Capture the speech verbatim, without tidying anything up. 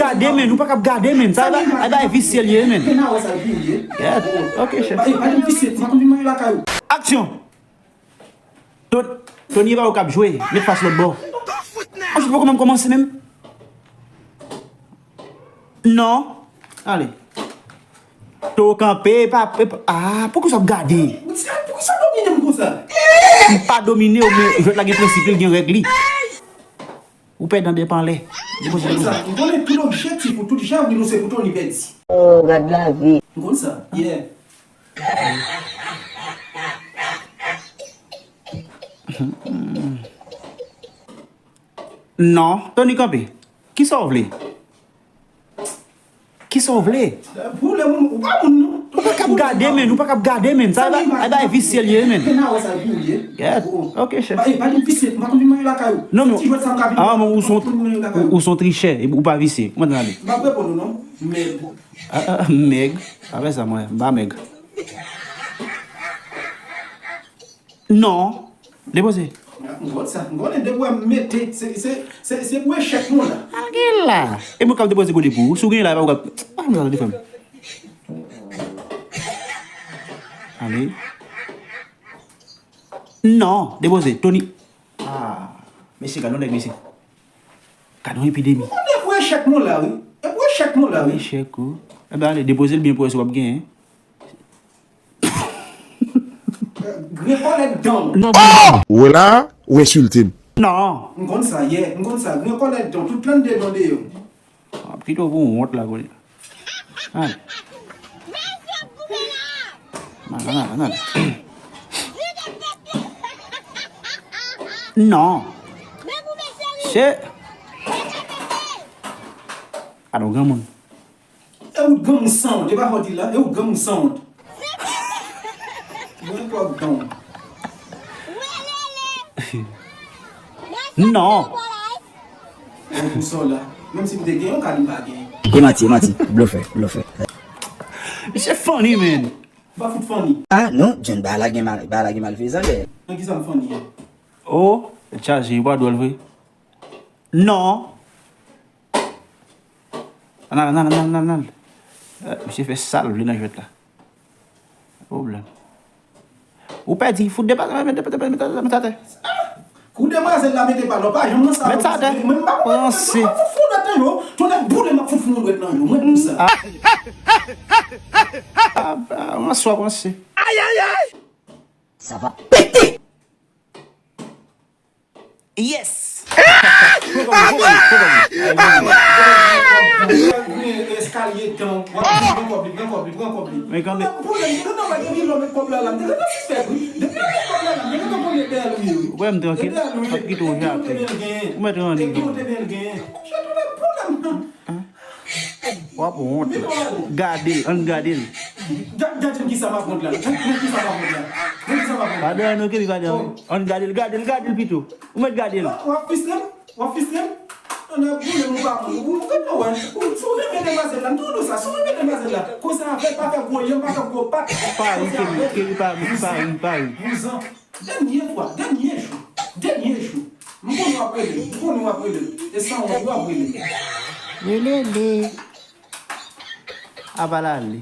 Gade, men, nou pa kab gade, men. Sa, sa, e ba, e ba visye l ye, men. Yeah, ok, chèf. Aksyon! To-, Tony e pa ou k ap jwe, met fas lòt bò. Anjou poko menm kòmanse menm. Non. Ale. To kanpe, pa, pa, ah, poukisa w ap gade? Poukisa w domine m konsa? M pa domine w, men jwèt la gen prensip li, l gen règ li. Ou pèdan de pa anlè. Depoze, depoze. M konnen tout objektif ou, tout jan nou se pou Tony pèdi. Oh, gad lavi. M konn sa. Yeah. Non, Tony kanpe. Kisa w vle? Kisa w vle? Pou lè moun, ou pa moun non. Ou pa kab gade, men, ou pa kab gade, men. Sa, e ba, e ba visye l ye, men. Yeah, ok, chèf. Non, men, ah, men ou son, ou, ou son trichè, ou pa visye. Mwen ale. M ap reponn ou non. Mèg. Ah, ah, mèg. Apre sa, mwen, m pa mèg. Non. Depoze. M konn sa. M konnen depi w mete, se, se, se, se pou echèk nou la. Al gen la. E mwen k ap depoze kote pou ou. Si w gen la, e pa ou k ap, ah, mwen sa te fè m. Ale. Non. Depoze. Tony. Ah. Mesye, gad yon nèg, mesye. Gad yon epidemi. Ou konnen pou echèk nou la, wi. E pou echèk nou la, wi. Echèk ou. Ebyen, ale, depoze l byen pou wè si w ap genyen. Grenn kòlèt dan w. Ou wè la, ou ensilte m. Non. M konn sa, yeah, m konn sa. Grenn kòlèt dan w, tout plante dan w deyò. Ah, pito pou wont la, konnen. Ah. Nan, nan, nan, nan. Non. Se. Alò, granmoun. E ou granmoun sanwont, e pa fò di la, e ou granmoun sanwont. Mwen kwè w granmoun. Non. Mwen pou sa w la. Menm si m te gen yon ka, li pa gen. E manti, e manti. Blofè, blofè. Misye funny, man. Ou pa fout funny. Ah, non, John, bagay la gen mal, bagay la gen malfezan dèyè. Nan kisa m funny an? Oh, tèt chaje, ou pa dwòl vre. Non. Nan, nan, nan, nan, nan, nan. Eh, misye fè sa l vle nan jwèt la. Pwoblèm. Ou pèdi, fout depa, met, met, met, met, met atè. Kou demwazèl la mete pa lò, pa janm nan sa. Met sa atè. Mwen m pa konprann. Ranse. Mwen fout fout dwèt nan yo. Tonnè boule m ap fout fout dwèt nan yo. Mwen pou sa. Ah, ah, ranse w ap ranse. Ay, ay, ay. Sa va pete. Yes! Eskalye tan, w ap pran kòb li, pran kòb li, pran kòb li. Men kanpe. Ou wè m trankil, m ap kite w jape. Ou mèt ranni. W ap wont. Gade l, ann gade l. Gad, gad kisa m ap wont la. Gad kisa m ap wont la. Gad kisa m ap wont la. Pa dèyè non, Kelly, pa dèyè. Ann gade l, gade l, gade l pito. Ou mèt gade l. W ap fisle m? W ap fisle m? Ann ap boule m, ou pa moun. Ou, ou, ou, ou, ou, si w renmen demwazèl la, m tou di w sa, si w renmen demwazèl la, koze avè l, pa fè gwo yen, pa fè gwo pat. Pa ri, Kelly, Kelly, pa ri, pa ri, pa ri. Vouzan. Dènye fwa, dènye jou, dènye jou. M konnen w ap rele, m konnen w ap rele. E sanwont, w ap rele. Rele li. Aval ale.